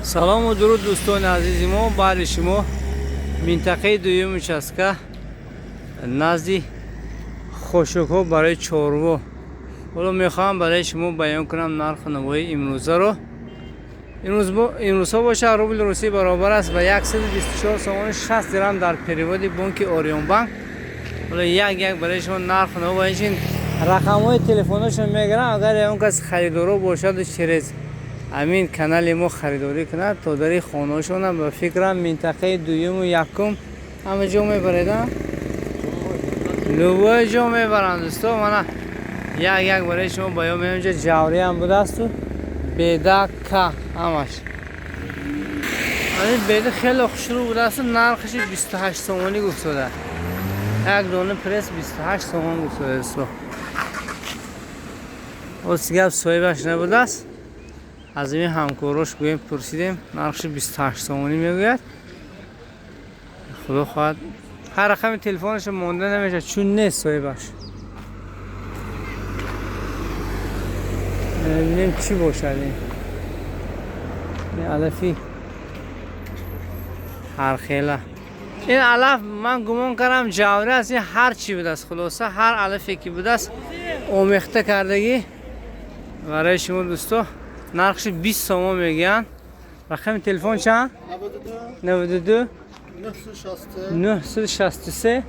Салому дуруд, дӯстони азизи мо, баъди шумо минтақаи дуюм, участка назди хошокҳо барои чорво. Ҳоло мехоҳам барои шумо баён кунам нарху навои имрӯзаро. Имрӯзҳо бошад, рубли русӣ баробар аст ба 124 сомони 60 дирам дар переводи бонки Ориёнбанк. Ҳоло як як барои шумо нарху наво ва инчунин рақамҳои телефоношон мегирам. Агар ягон кас харидоро бошаду через ҳамин канали мо харидорӣ кунад, то дари хонаошона, ба фикрам, минтақаи дуюму якум ҳама ҷо мебареда, любой ҷо мебаранд. Дӯсто, мана як як барои шумо баён меонҷа. Ҷавриам будасту беда ка ҳамаш. Ани беда хеле хушрӯ будасту нархаши 28 сомонӣ гуфтода. Як дона пресс 28 сомон гуфтода, дӯсто. Оси гап соҳибаш набудааст, аз ин ҳамкорош гӯем пурсидем, нархши 28 сомонӣ мегӯяд. Худо хоҳад, ҳар рақами телефонашо монда намешавад, чун нест соҳибаш. Бибинем, чӣ бошад ин. Алафи ҳархела. Ин алаф, ман гумон кардам, ҷаврӣ аст, ин ҳар чӣ будааст. Хулоса, ҳар алафе ки будааст, омехта кардагӣ. Барои шумо, дӯсто, нархши 20 сомон мегӯянд. Рақами телефон чанд? 92 963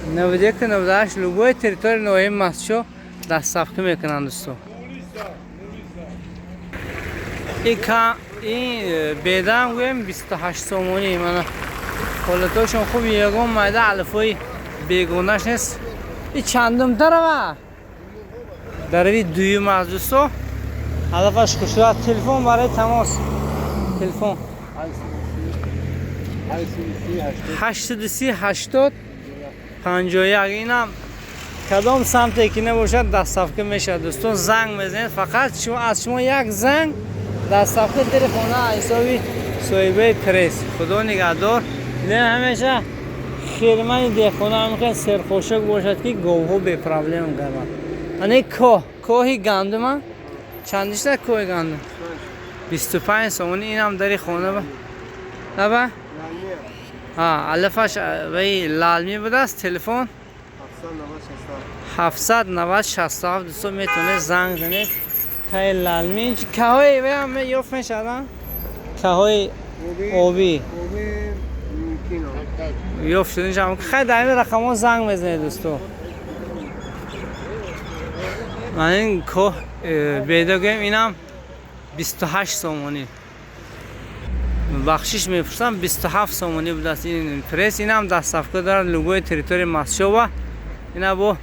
91 98. Любой территория ноҳияи Мастчо доставка мекунанд, дӯсто. Ин бедаам гӯем 28 сомонӣ. Мана, ҳолатошон хуб, ягон майда алафҳои бегонаш нест. И чандум дарава? Дарави дуюм аст, дӯсто. Алафаш хушрӯ. Телефон барои тамос, телефон 830 80 51. Инам кадом самте ки набошад, доставка мешавад, дӯстон. Занг мезанед фақат шумо, аз шумо як занг, доставка дари хона, ҳисоби соҳибаи пресс. Худо нигаҳдор. Не, ҳамеша хирмани деҳқона ҳамихел серхошок бошад, ки говҳо бепроблем гарданд. Ане коҳ, коҳи гандума чандишта? Коҳи гандум 25 сомонӣ. Инам дари хона ба наба алафаш ваи лалмӣ будааст. Телефон 790 67. Дӯсто, метавонед занг занед. Каи лалмӣ, каҳои ваям ёфт мешавад, каҳои обӣ ёфт шуд. Хай, дар ин рақамҳо занг мезанед, дӯсто. Ман ин коҳ беда гӯем, инам 28 сомонӣ. Бахшиш мепурсам, 27 сомонӣ будааст ин пресс. Инам доставка дорад любой территория Мастчова. Ина бо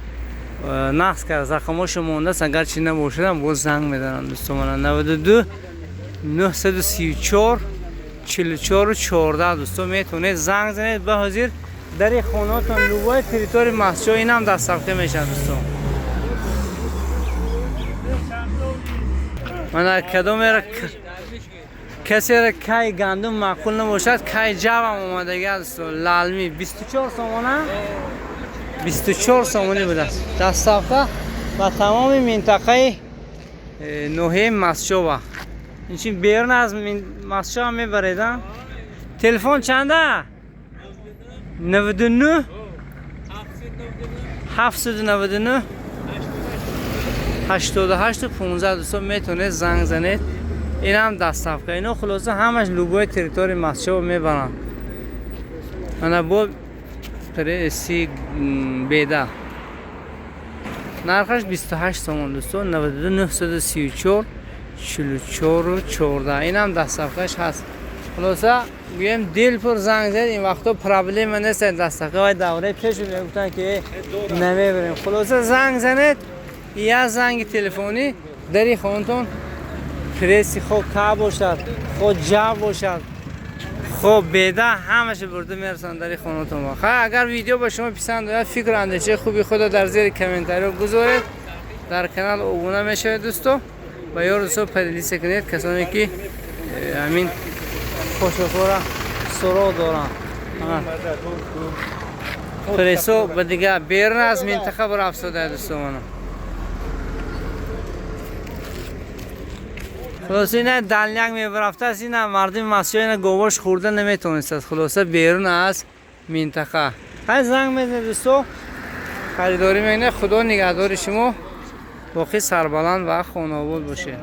нақс кард, рақамҳошо мондааст. Агар чи набошадам, боз занг медаранд, дӯсто. Мана 92 934 44 14. Дӯсто, метавонед занг занед, ба ҳозир дари хонаотон, любой территория Мастчо инам доставка мешавад, дӯсто. Мана, кадомера касера кай гандум маъқул набошад, кай ҷавам омадага, дӯсто. Лалмӣ 24 сомона, 24 сомонӣ будааст. Доставка ба тамоми минтақаи ноҳияи Мастчова, инчин берун аз Мастчова мебаред. Телефон чанда? 99 799 88 15. Дӯсто, метавонед занг занед. Инам доставка. Ино хулоса ҳамаш любой территория Мастчова мебаранд. Ана бо пресси беда, нархаш 28 сомон, дӯсто. 92 934 44 14. Инам доставкаш ҳаст. Хулоса гӯем, дилпур занг зад, ин вақто проблема нест доставка. Вай давраи пеш мегуфтанд, ки намебарем. Хулоса, занг занед, як занги телефонӣ, дари хонатон пресси, хо ка бошад, хо ҷав бошад, хо беда, ҳамаша бурда мерасанд дари хонатон. Хай, агар видео ба шумо писанд ояд, фикру андешаи хуби худо дар зери комментариҳо гузоред, дар канал обуна мешавед, дӯсто, ва ёру дӯсто поделиться кунед, касоне ки ҳамин хошокҳоро суроғ доранд. Прессо ба дига берун аз минтақа бурафтода, дӯстомона. Хулоса, ина дальняк мебарафтааст, ина мардуми Мастчоҳ ина говош хӯрда наметонистааст. Хулоса, берун аз минтақа. Хай, занг мезанед, дӯсто, харидорӣ мекунед. Худо нигаҳдори шумо, боқӣ сарбаланд ва хонаобод бошед.